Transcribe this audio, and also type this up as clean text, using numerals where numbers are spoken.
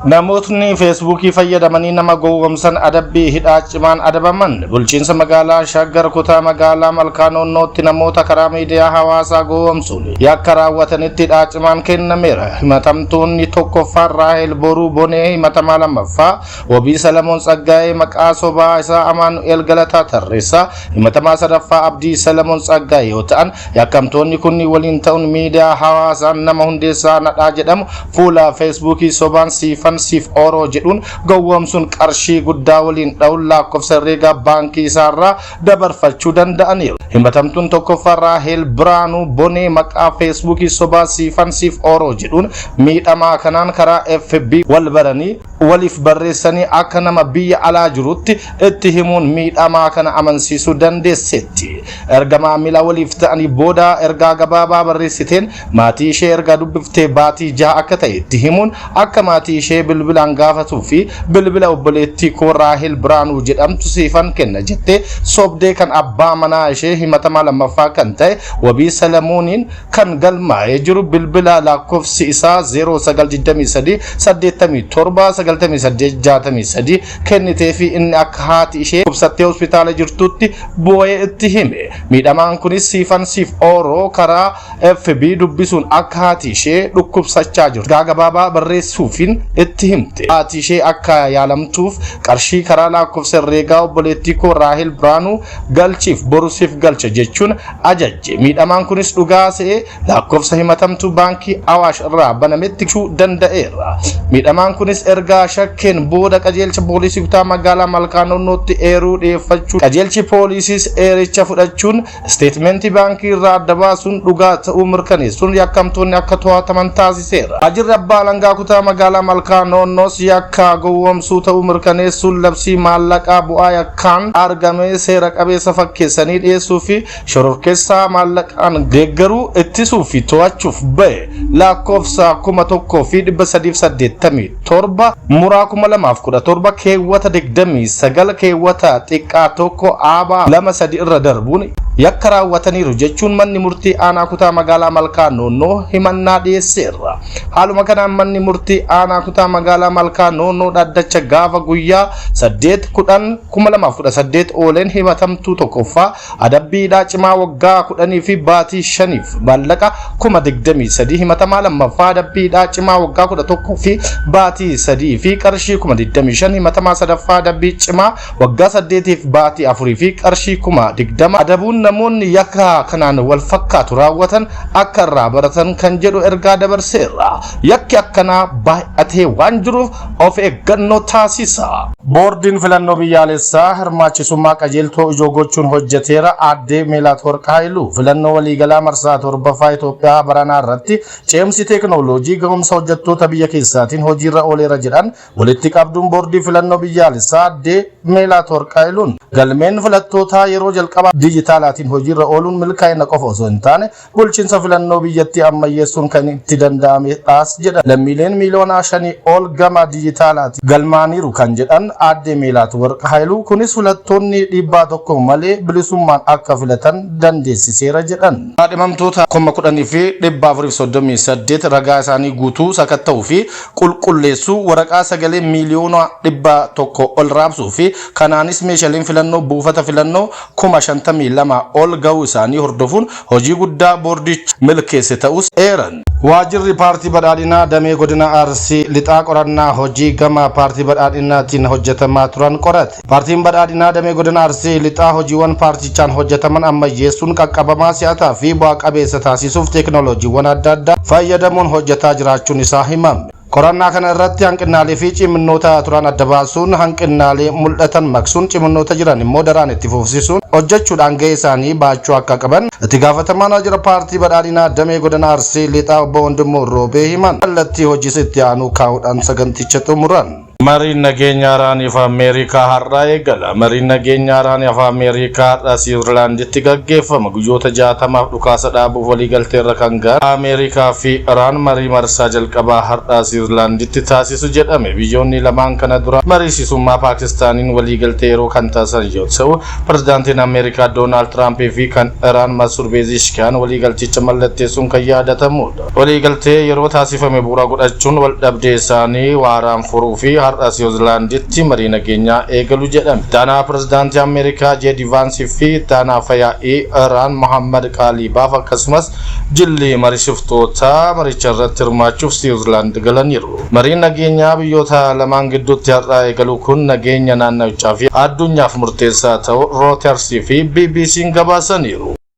Namootni Feesbuukii fayyadamanii nama gowwomsan adabbii hidhaa cimaan adabaman. Bulchiinsa magaalaa Shaggar kutaa magaalaa Malkaa Noonnootti namoota karaa miidiyaa hawaasaa gowwomsuun yakka raawwatanitti hidhaa cimaan kennameera. Himatamtoonni tokkoffaan Raahel Boruu Bonee, himatamaa lammaffaa Wabii Salamoon Tsaggaayee maqaa sobaa isaa Amaanu'eel Galataa Tarreessaa, himatamaa sadaffaa Abdii Salamoon Tsaggaayee yoo ta'an, yakkamtoonni kunniin waliin ta'uun miidiyaa hawaasaan nama Hundeessaa Nadhaa jedhamu fuula Feesbuukii sobaan Siifan Siif Ooroo jedhuun gowwoomsuun qarshii guddaa waliin dha'uun lakkoofsa herreegaa baankii isaarraa dabarfachuu danda'aniiru. Himatamtuun tokkoffaa Raahel Biraanuu Bonee maqaa Feesbuukii sobaa Siifan Siif Ooroo jedhuun miidhamaa kanaan karaa FB wal baranii waliif barreessanii akka nama biyya alaa jirutti itti himuun miidhamaa kana amansiisuu dandeesseetti. Erga maamila waliif ta'anii booda ergaa gabaabaa barreessiteen maatii ishee erga dubbiftee baatii 6 akka ta'e itti himuun akka maatii ishee bilbilaan gaafatuu fi bilbila obboleettii koo Raahel Biraanuu jedhamtu siifan kenna jettee sobdee kan abbaa manaa ishee himatamaa lammaffaa kan ta'e Wabii Salamooniin kan galmaa'ee jiru bilbila lakkoofsi isaa 0923 87 98 63 kennitee fi inni akka haati ishee dhukkubsattee hospitaala jirtutti boo'ee itti hime. Miidhamaan kunis Siifan Siif Ooroo karaa FB dubbisuun akka haati ishee dhukkubsachaa jirtu ergaa gabaabaa barreessuufiin itti himte. Haati ishee akka yaalamtuuf qarshii karaa lakkoofsa herreegaa obboleettii koo Raahel Biraanuu galchiif, boru siif galcha jechuun ajajje. Miidhamaan kunis dhugaa se'ee lakkoofsa himatamtuu baankii Awaash irraa banametti galchuu danda'eera. Miidhamaan kunis ergaa shakkeen booda qajeelcha poolisii kutaa magaalaa Malkaa Noonnootti eeruu dhiyeeffachuu, qajeelchi poolisiis eericha fudhachuun isteetmentii baankii irraa adda baasuun dhugaa ta'uu mirkaneessuun yakkamtoonni akka to'ataman taasiseera. Waajjirri abbaa alangaa kutaa magaalaa Malkaa Noonnoos yakka gowwoomsuu ta'uu mirkaneessuun labsii maallaqaa bu'aa yakkaan argame seera qabeessa fakkeessanii dhiyeessuu fi shororkeessaa maallaqaan deeggaruu ittisuu fi to'achuuf bahe lakkoofsa 1387 muraa 2017 keewwata 29 keewwata xiqqaa 1 aabaa 2 3 irra darbuun yakka raawwataniiru jechuun manni murtii aanaa kutaa magaalaa Malkaa Noonnoo himannaa dhiyeesseera. Haaluma kanaan manni murtii aanaa kutaa magaalaa Malkaa Noonnoo dhaddacha gaafa guyyaa 8 10 2018 ooleen himatamtuu tokkoffaa adabbii hidhaa cimaa waggaa 10 fi baatii 5f maallaqa 23,000, himatamaa lammaffaa adabbii hidhaa cimaa waggaa 11 fi baatii 3 fi qarshii 25,000, himatamaa sadaffaa adabbii cimaa waggaa 8 fi baatii 4 fi qarshii 20,000 adabuun namoonni yakka kanaan wal fakkaatu raawwatan akka irraa baratan kan jedhu ergaa dabarseera. Yakki akkanaa baay'atee waan jiruuf of eeggannoo taasisa. Boordiin Filannoo Biyyaalessaa hirmaachisummaa qajeeltoo ijoo gochuun hojjeteera Aaddee Meelaatwarq Haayiluu. Filannoo waliigalaa marsaa 7ffaa Itoophiyaa baranaa irratti ce'umsi teeknooloojii gahumsa hojjettoota biyya keessaatiin hojiirra ooleera jedhan Walitti qabduun Boordii Filannoo Biyyaalessaa Aaddee Meelaatwarq Haayiluun. Galmeen filattootaa yeroo jalqabaaf diijitaalaatiin hojiirra ooluun milkaa'ina qofa osoo hin taane bulchiinsa filannoo biyyattii ammayyeessuun kan itti danda'amedhaas jedhan. Lammiileen miiliyoonaa shanii ol gama diijitaalaatiin galmaa'aniiru kan jedhan Aaddee Meelaatwarq Haayiluu, kunis filattoonni dhiibbaa tokko malee bilisummaan akka filatan dandeessiseera jedhan. Kaadhimamtoota 10,438 ragaa isaanii guutuu sakatta'uu fi qulqulleessuu, waraqaa sagalee miiliyoona 100 ol raabsuu fi kanaanis meeshaleen filannoo buufata filannoo 52,000 ol gahuu isaanii hordofuun hojii guddaa boordichi milkeesse ta'uus eeran. Waajjirri Paartii Badhaadhinaa Damee Godina Arsii Lixaa qorannaa hojii gama Paartii Badhaadhinaatiin hojjetamaa turan qorate. Paartiin Badhaadhinaa Damee Godina Arsii Lixaa hojiiwwan paartichaan hojjetaman ammayyeessuun qaqqabamaa, si'ataa fi bu'aa qabeessa taasisuuf teeknooloojiiwwan adda addaa fayyadamuun hojjetaa jiraachuun isaa himame. Qorannaa kana irratti hanqinnaalee fi ciminnoota turan adda baasuun hanqinnaalee mul'atan maqsuun ciminnoota jiran immoo daraan itti fufsisuun hojjechuudhaan gahee isaanii bahachuu akka qaban Itti Gaafatamaan Waajjira Paartii Badhaadhinaa Damee Godina Arsii Lixaa Obbo Wandimmoo Roobee himan. Kallattii hojiis itti aanu kaa'uudhaan saganticha xumuran. Mariin nageenya Iraanii fi Ameerikaa har'aa eegala. Mariin nageenya Iraanii fi Ameerikaa har'a Siwiizerlaanditti gaggeeffama. Guyyoota 60f dhukaasa dhaabuuf waliigalteerra kan gahan Ameerikaa fi Iraan marii marsaa jalqabaa har'a Siwiizerlaanditti taasisu jedhame. Biyyoonni lamaan kana dura mariisisummaa Paakistaaniin waliigaltee yeroo kan taasisan yoo ta'u, pirezidaantiin Ameerikaa Doonaald Tiraampii fi kan Iraan Masuud Pezeshkiyan waliigalticha mallatteessuun kan yaadatamudha. Waliigaltee yeroo taasifame bu'uura godhachuun wal dhabdee isaanii waaraan furuu fi har'a Siwiizerlaanditti marii nageenyaa eegalu jedhame. Ittaanaa pirezidaantii Ameerikaa Jeedi Vaansii fi ittaanaa Fayaa'ii Iraan Mohammad Qaalibaaf akkasumas jilli mariisiftootaa maricha irratti hirmaachuuf Siwiizerlaand galaniiru. Mariin nageenyaa biyyoota lamaan gidduutti har'a eegalu kun nageenya naannawichaa fi addunyaaf murteessaa ta'u Rootersii fi BBC'n gabaasaniiru.